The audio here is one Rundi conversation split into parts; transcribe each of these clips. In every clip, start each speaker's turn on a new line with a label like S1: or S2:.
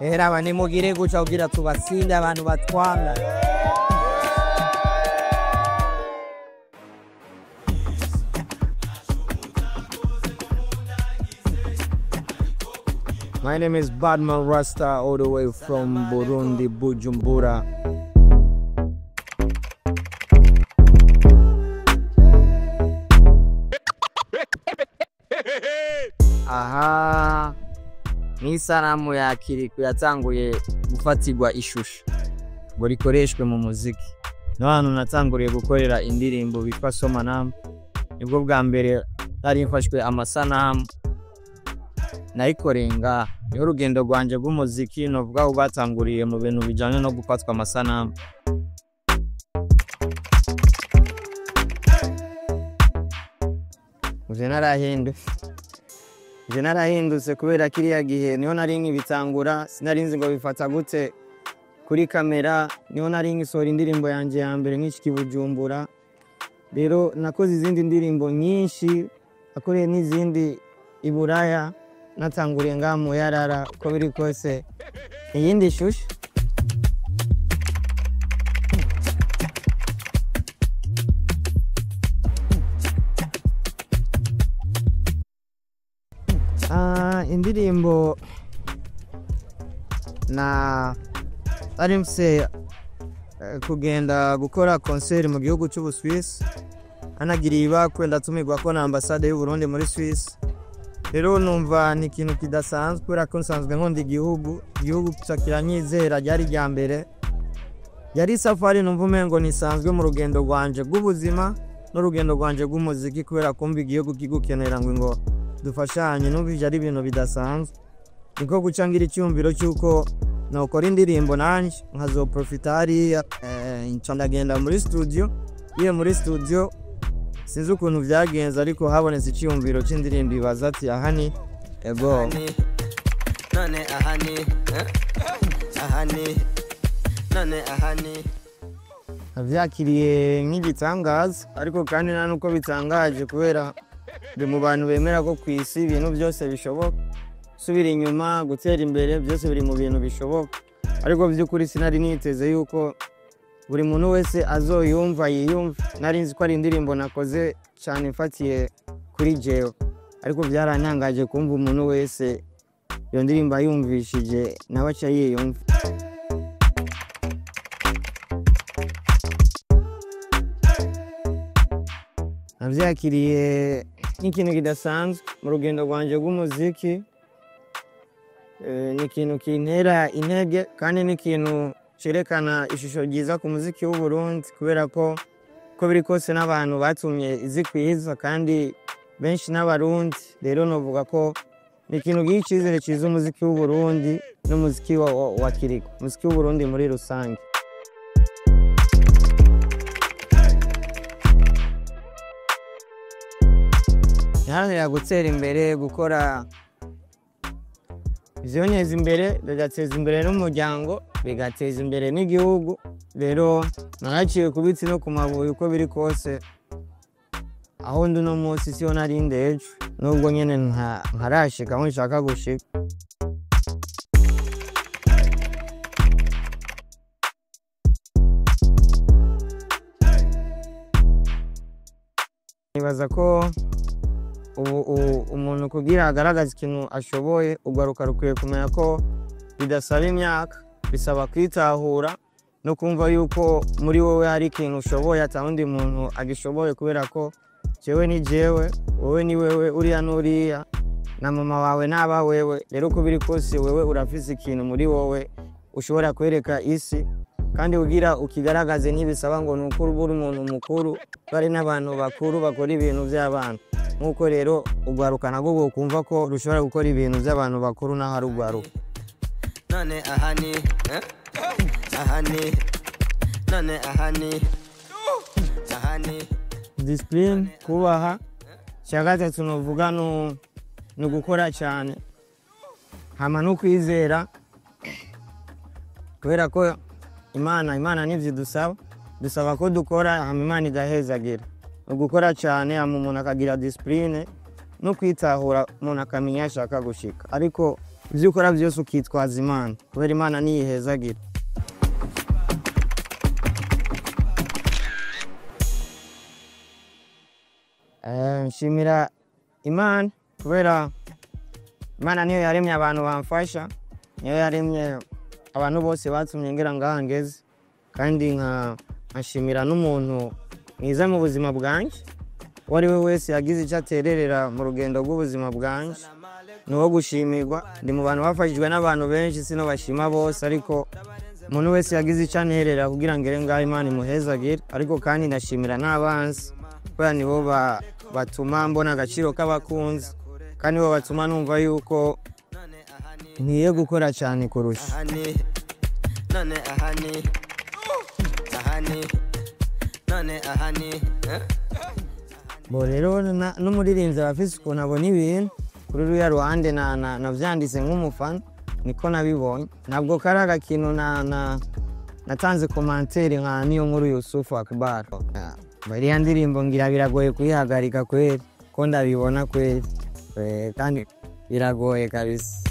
S1: Era nimugire guca kugira tubatsinde abantu batwanga. My name is Badman Rasta, all the way from Burundi, Bujumbura. Aha, n'isanamu ya Kirikou yatanguye gufatirwa ishusho ngo rikoreshwe mu muziki. No hantu natanguriye gukorera indirimbo bitwa Somanamu, nibwo bwa mbere nari mfashwe amasanamu nayikoreye ngaha. Niho urugendo rwanje rw'umuziki novuga aho batanguriye mu bintu bijanye no gufatwa amasanamu. Nje narahindutse kubera kiriya gihe niho nari nkibitangura, sinari nzi ngo bifata gute kuri kamera, niho nari ngisohora indirimbo yanje ya mbere nkishika i Bujumbura. Rero nakoze izindi ndirimbo nyinshi, nakoreye n'izindi i Buraya, natanguriye ngaha mu Yarara. Uko biri kose iyindi shusho. Indirimbo na nari mfise kugenda gukora concert mu gihugu c'Ubuswisi, anagiriye ibakwe ndatumirwako na ambasade y'Uburundi muri Swiss. Rero numva ni ikintu kidasanzwe kubera ko nsanzwe nkunda igihugu, igihugu kiranyizera, ryari irya mbere. Yari isafari numva umengo ntisanzwe mu rugendo rwanje rw'ubuzima n'urugendo rwanje rw'umuziki, kubera kumva igihugu kigukenera ngo dufashanye, numva ivyo ari ibintu bidasanzwe. Niko guca ngira icyumviro cy'uko nokora indirimbo nanje nkazoprofita hariya. Nca ndagenda muri studio, ngiye muri studio sinzi ukuntu vyagenze, ariko habonetse icyumviro c'indirimbo ibaza ati aha ni ego.
S2: None aha ni, aha ni, none aha ni.
S1: Navyakiriye nk'igitangaza, ariko kandi nta nuko bitangaje kubera ndi mu bantu bemera ko kw'isi ibintu byose bishoboka. Gusubira inyuma, gutera imbere, byose biri mu bintu bishoboka. Ariko by'ukuri sinari niteze yuko buri muntu wese azoyumva yiyumva. Nari nzi ko ari indirimbo nakoze cyane mfatiye kuri jewe, ariko byarantangaje kumva umuntu wese iyo ndirimbo ayumvishije nawe aca yiyumva. Navyakiriye nk'ikintu kidasanzwe mu rugendo rwanje rw'umuziki. Ni ikintu kintera intege kandi ni ikintu cerekana ishusho ryiza ku muziki w'Uburundi, kubera ko uko biri kose n'abantu batumye izikwiza kandi benshi n'Abarundi. Rero novuga ko ni ikintu giha icizere ciza umuziki w'Uburundi n'umuziki wa Kirikou, umuziki w'Uburundi muri rusange. Nharanira gutera imbere, gukora ivyoneza imbere, bigateza imbere n'umuryango, bigateza imbere n'igihugu. Rero naraciye ku biti no ku mabuye, uko biri kose aho ndi uno munsi siho nari ndi ejo, nubwo nyene ntarashika aho nshaka gushika. Nibaza ko ubu umuntu kugira agaragaze ikintu ashoboye, urwaruka rukwiye kumenya ko bidasaba imyaka, bisaba kwitahura no kumva yuko muri wowe hari ikintu ushoboye ata wundi muntu agishoboye, kubera ko jewe ni jewe, wowe ni wewe, uriya n'uriya, na mama wawe n'aba wewe. Rero uko biri kose wewe urafise ikintu muri wowe ushobora kwereka isi, kandi kugira ukigaragaze ntibisaba ngo ni uko uri umuntu mukuru, bari n'abantu bakuru bakora ibintu vy'abana. Nkuko rero urwaruka narwo rwokumva ko rushobora gukora ibintu vy'abantu bakuru naho ari urwaruka.
S2: None aha ni, aha ni, none aha ni, aha ni.
S1: Discipline, kubaha. Icya gatatu novuga ni ugukora cyane, hama no kwizera, kubera ko Imana nivyo idusaba, dusaba ko dukora hama Imana igahezagira. Ugukora cyane hama umuntu akagira discipline, no kwitahura, umuntu akamenya iyo ashaka gushika, ariko ivyo ukora vyose ukitwaza Imana, kubera Imana niyo ihezagira. Nshimira Imana kubera Imana niyo yaremye abantu bamfasha, niyo yaremye abantu bose batumye ngira ngaha ngeze, kandi nkashimira n'umuntu mwiza mu buzima bwanje, uwo ari we wese yagize icyo atererera mu rugendo rw'ubuzima bwanje ni uwo gushimirwa. Ndi mu bantu bafashijwe n'abantu benshi, sino bashima bose, ariko umuntu wese yagize icyo anterera kugira ngere ngaha Imana imuhezagire. Ariko kandi ndashimira n'abanzi, kubera nibo batuma mbona agaciro k'abakunzi, kandi nibo batuma numva yuko nkwiye gukora cyane kurusha.
S2: Ahani none ahani ahani none ahani eh?
S1: Bo rero n'umuririmbyi aba afise ukuntu abona ibintu kuri ruriya ruhande, navyanditse nk'umufana niko nabibonye, ntabwo kari agakintu natanze commentaire nka niyo nkuru Yusufu Akbar. Iriya ndirimbo ngira biragoye kuyihagarika kweri, ko ndabibona kweri, kandi biragoye kabisa.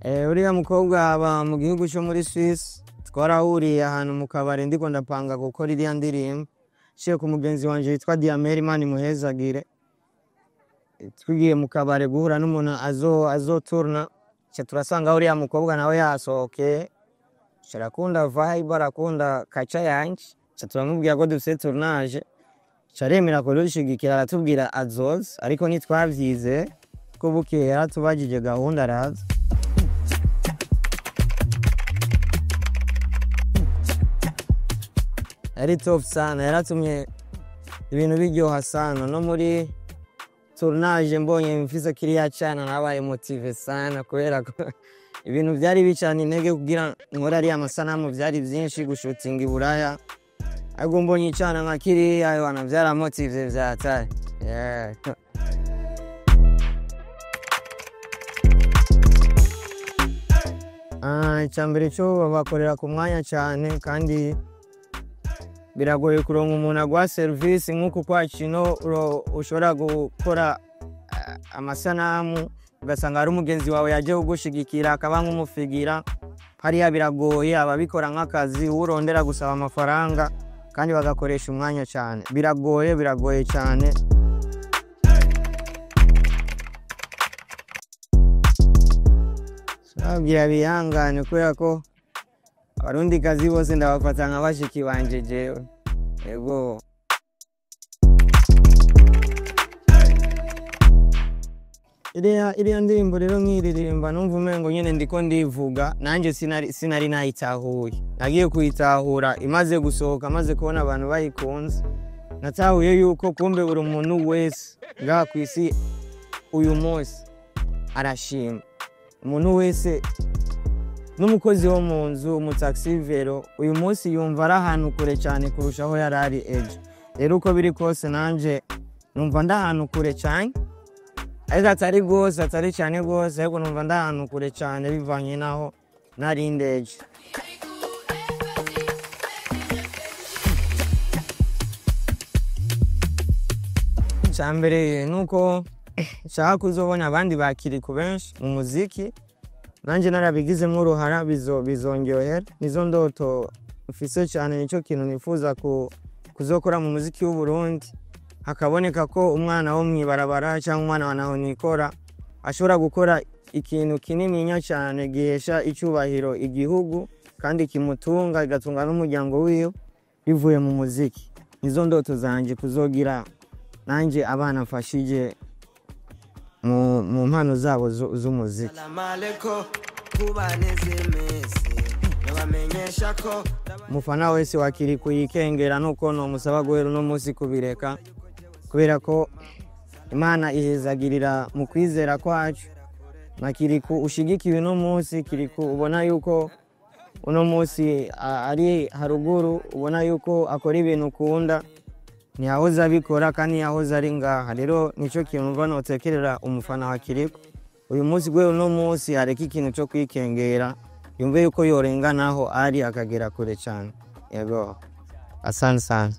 S1: Uriya mukobwa aba mu gihugu cyo muri Swiss, twarahuriye ahantu mu kabari ndiko ndapanga gukora iriya ndirimbo, nciye ku mugenzi wanje witwa Diamel, Imana imuhezagire. Tugiye mu kabare guhura n'umuntu azoturna, ca turasanga uriya mukobwa nawe yasohokeye, ca arakunda vibe, arakunda kaca yanje, ca turamubwira ko dufise tournage, ca aremera kudushigikira, aratubwira azoza, ariko ntitwavyize ko bukeye yaratubajije gahunda araza. Yari top sana, yaratumye ibintu biryoha sana. No muri tournage mbonye mfise kiriya cana nabaye motive sana, kubera ko ibintu vyari bicana intege kugira nkore ariya masanamu vyari vyinshi, gushutinga i Buraya, ariko mbonye icana nka kiriya wana vyaramotive vyataye. Yeah. Icambere co bakorera ku mwanya cane, kandi biragoye kuronka umuntu aguha serivisi nk'uku kwacu ino ushobora gukora amasanamu ugasanga hari umugenzi wawe yaje kugushigikira akaba nk'umufigira. Hariya biragoye, ababikora nk'akazi, urondera gusaba amafaranga kandi bagakoresha umwanya cane, biragoye, biragoye cane. Babwira bihangane kubera ko abarundikazi bose ndabafata nka bashiki banje jewe. Ego. Iriya ndirimbo rero nkiririmba numva umengo nyene ndiko ndivuga, nanje sinari nayitahuye. Nagiye kuyitahura imaze gusohoka, maze kubona abantu bayikunze, natahuye yuko kumbe buri muntu wese ngaha kw'isi uyu munsi arashima. Umuntu wese n'umukozi wo mu nzu, umutaxi vero, uyu munsi yumva ari ahantu kure cyane kurusha aho yari ari ejo. Rero uko biri kose nanje numva ndi ahantu kure cyane, ariko atari rwose, atari cyane rwose, ariko numva ndi ahantu kure cyane bivanye n'aho nari ndi ejo. Icya mbere nuko nshaka kuzobona abandi bakiriku benshi mu muziki, nanje narabigizemo uruhara, bizongerera. Nizo ndoto mfise cyane, nicyo kintu nifuza kuzokora mu muziki w'u Burundi, hakaboneka ko umwana wo mwibarabara cyangwa umwana wa ntahonikora ashobora gukora ikintu kinininya cyane gihesha icyubahiro igihugu kandi kimutunga, igatunga n'umuryango wiwe bivuye mu muziki. Nizo ndoto zanje kuzogira nanje abana mfashije mu mpano zabo z'umuziki.
S2: Salamu alaikum, kubaneze mese, nabamenyesha ko
S1: umufana wese wa Kirikou yikengera nuko nomusaba guhera uno munsi kubireka, kubera ko Imana ihezagirira mu kwizera kwacu. Na Kirikou ushigikiwe uno munsi, Kirikou ubona yuko uno munsi ari haruguru, ubona yuko akora ibintu ukunda, ntiyahoze abikora kandi ntiyahoze ari ngaha. Rero nico kintu mva notekerera umufana wa Kirikou uyu munsi, guhera uno munsi areke ikintu co kwikengera, yumve yuko yorengana aho ari akagera kure cyane. Yego, asante sana.